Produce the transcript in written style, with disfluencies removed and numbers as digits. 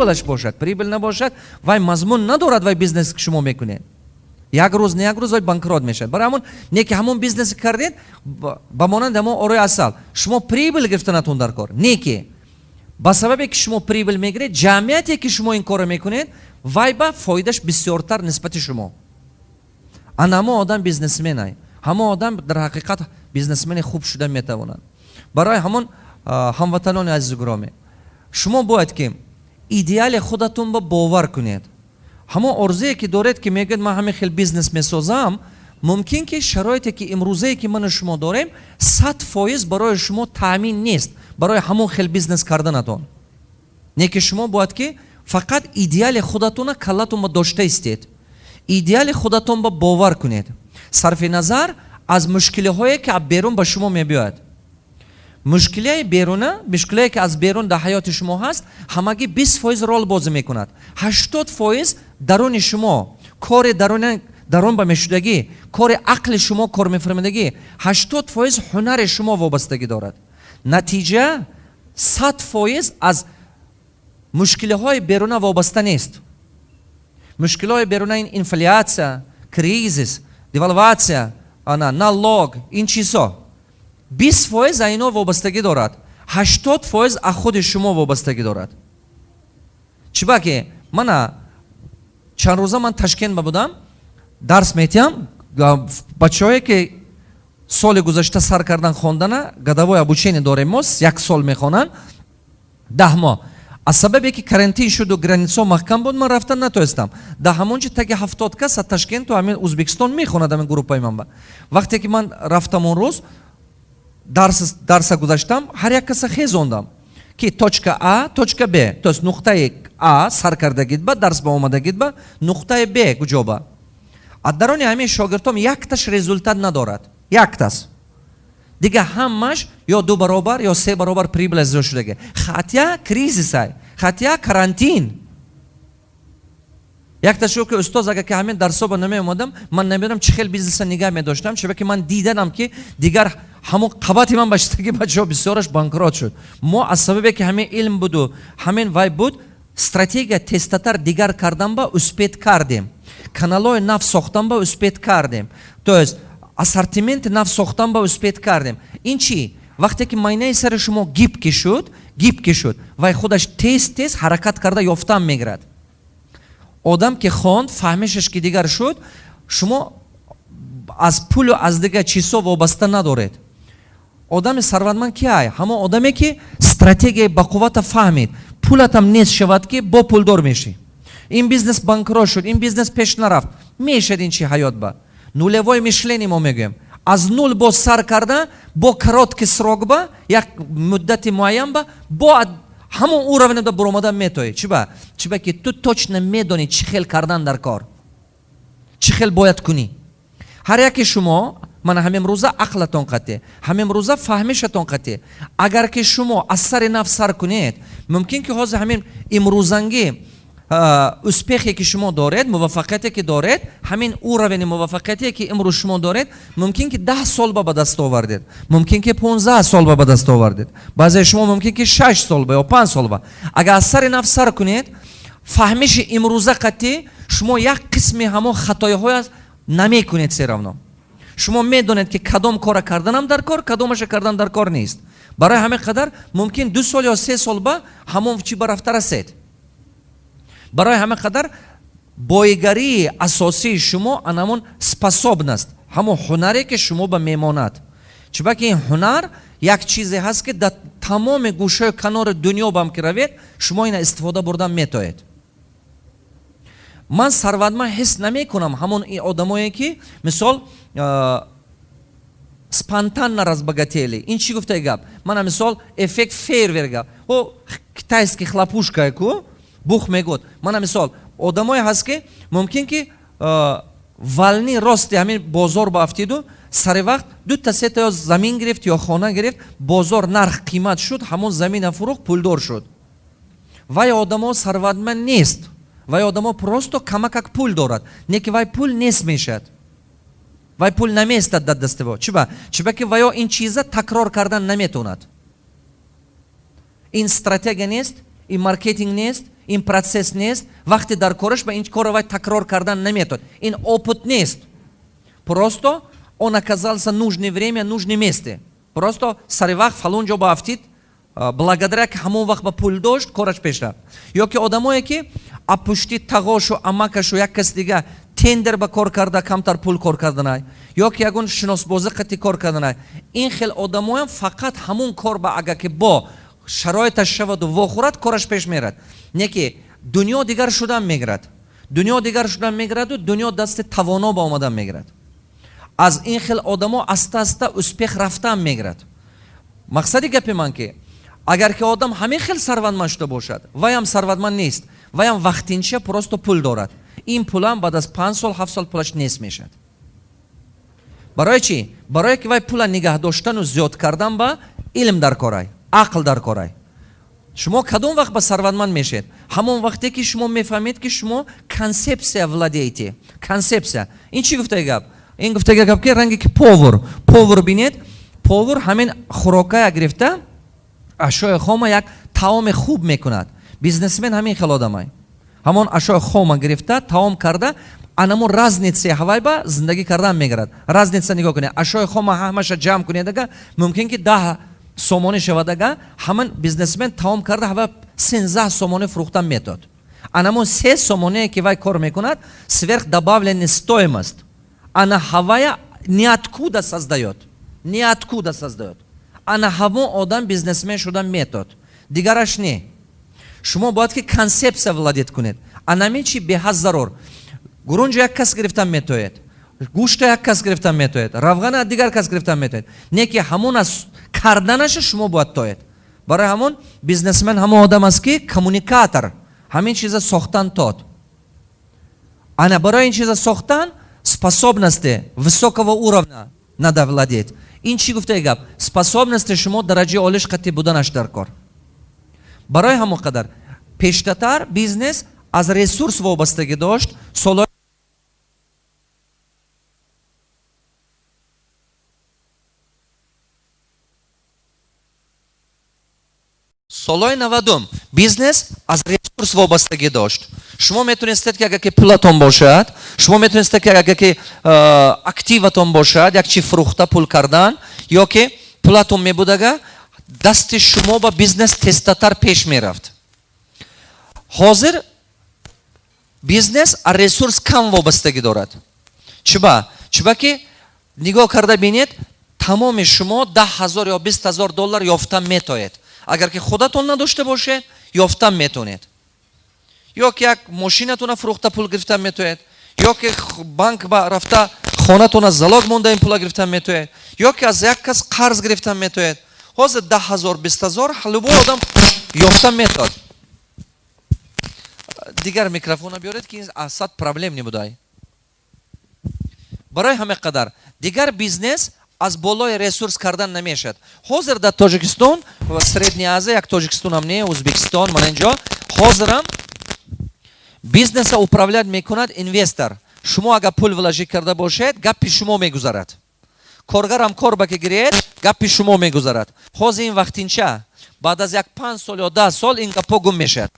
Прибыль аш бошад. Прибыль набошад, вай мазмун надорад. Вай бизнес, ки шумо мекунед, як рӯз не як рӯз вай банкрот мешавад. Барои ҳамон не ки ҳамон бизнес кардед, ба монанди ҳамон орои асал, шумо прибыль гирифтанатон дар кор не, ки ба сабабе ки шумо прибыль мегиред, ҷамъияте, ки шумо ин корро мекунед, вай ба фоидаш бисёртар нисбати шумо. Ана ҳамон одам бизнесменай, ҳамон одам дар ҳақиқат бизнесмени хуб шуда метавонад. Барои ҳамон, ҳамватанони азизу гиромӣ, шумо бояд ки идеали худатон ба бовар кунед. Ҳамон орзуе, ки доред, ки мегӯед, ман ҳамин хел бизнес месозам, мумкин ки шароите, ки имрӯзае, ки ману шумо дорем, 100% барои шумо таъмин нест барои ҳамон хел бизнес карданатон. Не ки шумо бояд ки фақат идеали худатона каллатон ба дошта истед, идеали худатон ба бовар кунед, сарфи назар аз мушкилиҳое, ки аз берун ба шумо мебиёяд. Мушкилияи беруна, мушкилие, ки аз берун дар ҳаёти шумо ҳаст, ҳамагӣ 20% рол бозӣ мекунад. 80% даруни шумо, кори дарун ба мешудагӣ, кори ақли шумо, кор мефармидагӣ, 80% ҳунари шумо вобастагӣ дорад. Натиҷа 100% аз мушкилиҳои беруна вобаста нест. Мушкилиҳои беруна ин инфляция, кризис, девальвация, ана налог, ин чизҳо 20% аз ино вобастагӣ дорад, 80% аз худи шумо вобастагӣ дорад. Чиба ки мана чанд рӯза ман Ташкент ба будам, дарс метиҳам. Бачаҳое, ки соли гузашта сар кардан хондана, годовой обучение дорем мо, як сол мехонанд, 10 моҳ. Аз сабабе ки карантин шуду граница маҳкам буд, ман рафтан натонистам. Дар ҳамон ҷо таги 70 кас аз Ташкенту ҳамин Узбекистон мехонад ҳамин группаи ман ба. Вақте ки ман рафтам, он рӯз дарса гузаштам, ҳар як каса хезондам, ки точка А, точка Б, то есть нуқтаи А сар кардагид ба дарс ба омадагид ба нуқтаи Б куҷо ба. Аз дарони ҳамин шогирдҳом якташ результат надорад, яктас. Дига ҳамаш ё ду баробар, ё се баробар прибыль зиёд шудаги. Хотя кризисай, хотя карантин. Якта шуд, ки устоз, агар ки ҳамин дарсоба намеомадам, ман намедонам, чӣ хел бизнеса нигаҳ медоштам, чунки ки ман диданам, ки дигар ҳамон қабати ман ба шидаги бачаҳо бисёраш банкрот шуд. Мо аз сабабе ки ҳамин илм буду ҳамин вай буд, стратегия тезтатар дигар кардан ба успеть кардем, каналҳои нав сохтан ба успеть кардем, то есть ассортименти нав сохтан ба успеть кардем. Ин чӣ? Вақте ки майнаи сари шумо гибкий шуд, гибкий шуд, вай худаш тез тез ҳаракат карда ёфтан мегирад. Одам ки хонд, фаҳмишаш ки дигар шуд, шумо аз пулу аз дигар чизҳо вобаста надоред. Одами сарватманд ки ай? Ҳамон одаме, ки стратегияи бақуввата фаҳмид. Пулатам нест шавад, ки бо пулдор мешӣ. Ин бизнес банкрот шуд, ин бизнес пеш нарафт, мешад. Ин чи ҳаёт ба нулевое мышление мо мегӯем, аз нул боз сар карда, бо короткий срок ба як муддати муайян ба бо ҳамон уровень да буромадан метоӣ. Чиба? Чиба ки ту точно медонӣ, чӣ хел кардан дар кор, чӣ хел бояд кунӣ. Ҳар яке шумо мана ҳамин рӯза ақлатон қатъе, ҳамин рӯза фаҳмишатон қатъе. Агар ки шумо аз сари нав сар кунед, мумкин ки ҳозир ҳамин имрӯзангӣ успех е, ки шумо доред, муваффақияте, ки доред, ҳамин уровень и муваффақияте, ки имрӯз шумо доред, мумкин ки 10 сол ба даст овардед, мумкин ки 15 сол ба даст овардед, баъзеи шумо мумкин ки 6 сол ба ё 5 сол ба. Агар аз сари нав сар кунед, фаҳмиши имрӯза қатъӣ, шумо як қисми ҳамон хатоиҳоя намекунед. Всё равно шумо медонед, ки кадом кора карданам дар кор, кадомаша кардан дар кор нест. Барои ҳамин қадар мумкин 2 сол ё 3 сол ба ҳамон чӣ ба рафта расед. Барои ҳамин қадар боигарии асосии шумо анамон способность, ҳамон ҳунаре, ки шумо ба мемонад. Чунки ин ҳунар як чизе ҳаст, ки дар тамоми гӯшаи канори дунё бам ки равед, шумо ина истифода бурдан метоед. Ман сарватманд ҳис намекунам ҳамон одамое, ки мисол спонтанно разбогатели. Ин чӣ гуфтаи гап? Мана мисол эффект фейерверка, о китайский хлопушка ку бух мегӯд. Мана мисол одамое ҳаст, ки мумкин ки волна рости ҳамин бозор ба афтиду сари вақт дута сета ё замин гирифт, ё хона гирифт, бозор нарх қимат шуд, ҳамон замина фурӯхт, пулдор шуд. Вай одамо сарватманд нест, вай одамо просто камакак пул дорад. Не ки вай пул нест мешавад, вай пул намеистад дар дасти во. Чиба? Чиба ки ваё ин чиза такрор кардан наметавонад. Ин стратегия нест, ин маркетинг нест. Ин процесс нест. Вақте дар кораш ба ин корро вай такрор кардан наметавонад. Ин опыт нест, просто он оказался нужное время, нужном месте, просто сари вақт фалон ҷо ба афтид. Благодаря ки ҳамон вақт ба пул дошт, кораш пеш рафт. Ё ки одамое, ки апушти тағошу амакашу як кас дига тендер ба кор карда, камтар пул кор карданай, ё ки ягон шиносбозӣ қати кор карданай. Ин хел одамоям фақат ҳамон кор ба агар ки бо шароиташ шаваду вохӯрад, кораш пеш мерад. Не ки дунё дигар шудан мегирад, дунё дигар шудан мегираду дунё дасти тавоно ба омадан мегирад. Аз ин хел одамо аста аста успех рафтан мегирад. Мақсади гапи ман ки агар ки одам ҳамин хел сарватманд шуда бошад, ваям сарватманд нест, ваям вақтинча просто пул дорад. Ин пулам баъд аз 5 сол, 7 сол пулаш нест мешавад. Барои чӣ? Барое ки вай пула нигаҳ доштану зиёд кардан ба илм дар корай, ақл дар корай. Шумо кадом вақт ба сарватманд мешед? Ҳамон вақте ки шумо мефаҳмед, ки шумо концепция владеете. Концепция ин чӣ гуфтаи гап? Ин гуфтаги гап ки ранге ки повар бинед, повар ҳамин хӯрокая гирифта, ашёи хома як таоми хуб мекунад. Бизнесмен ҳамин хел одамай, ҳамон ашёи хома гирифта, таом карда, анамо разница ҳавай ба зиндагӣ кардан мегирад. Разница нигоҳ кунед: ашёи хома ҳамаша ҷамъ кунед, ага мумкин ки 10 сомонӣ шавад, ага ҳаман бизнесмен таом карда, ҳава 13 сомонӣ фурӯхтан метод. Анамон 3 сомоние ки вай кор мекунад, сверх добавленный стоимость, ана ҳавая ниоткуда создаёт, ниоткуда создаёт. Ана ҳамон одам бизнесмен шудан метод, дигараш не. Шумо бояд ки концепция владеть кунед. Анамин чи беҳад зарур. Гурунҷо як кас гирифтан метоед, гӯшта як кас гирифтан метоед, равғана дигар кас гирифтан метоед, не ки ҳамон аз карданаша шумо бояд тоед. Барои ҳамон бизнесмен ҳамон одам аст, ки коммуникатор, ҳамин чиза сохтан тод. Ана барои ин чиза сохтан способности высокого уровня надо владеть. Ин чӣ гуфтаи гап? Способности шумо дараҷаи олиш қатъи буданаш дар кор. Барои ҳамон қадар пештатар бизнес аз ресурс вобастагӣ дошт. Солҳои 90-ум бизнес аз ресурс вобастагӣ дошт. Шумо метонистед, ки агар ки пулатон бошад, шумо метонистед, ки агар ки активатон бошад, як чи фурӯхта пул кардан, ё ки пулатон мебудага, дасти шумо ба бизнес тезтатар пеш мерафт. Ҳозир бизнес аз ресурс кам вобастагӣ дорад. Чиба? Чиба ки нигоҳ карда бинед, тамоми шумо 10 000 ё 20 000 доллар ёфтан метоед. Агар ки худатон надошта бошед, ёфтан метонед, ё ки як мошинатона фурӯхта пул гирифтан метоед, ё ки банк ба рафта хонатона залог монда ин пула гирифтан метоед, ё ки аз як кас қарз гирифтан метоед. Ҳозир 10 000, 20 000 любой одам ёфтан метоад. Дигар микрофона биёред, ки асад проблем небудай. Барои ҳаме қадар дигар бизнес аз болои ресурс кардан намешавад. Ҳозир дар Тоҷикистон ва Средняя Азия, як Тоҷикистонам не, Ӯзбекистон, мана инҷо ҳозирам бизнеса управлять мекунад инвестор. Шумо агар пул вложить карда бошед, гапи шумо мегузарад. Коргарам кор ба ки гиред, гапи шумо мегузарад. Ҳозир ин вақтинча, баъд аз як 5 сол ё 10 сол ин гапҳо гум мешавад.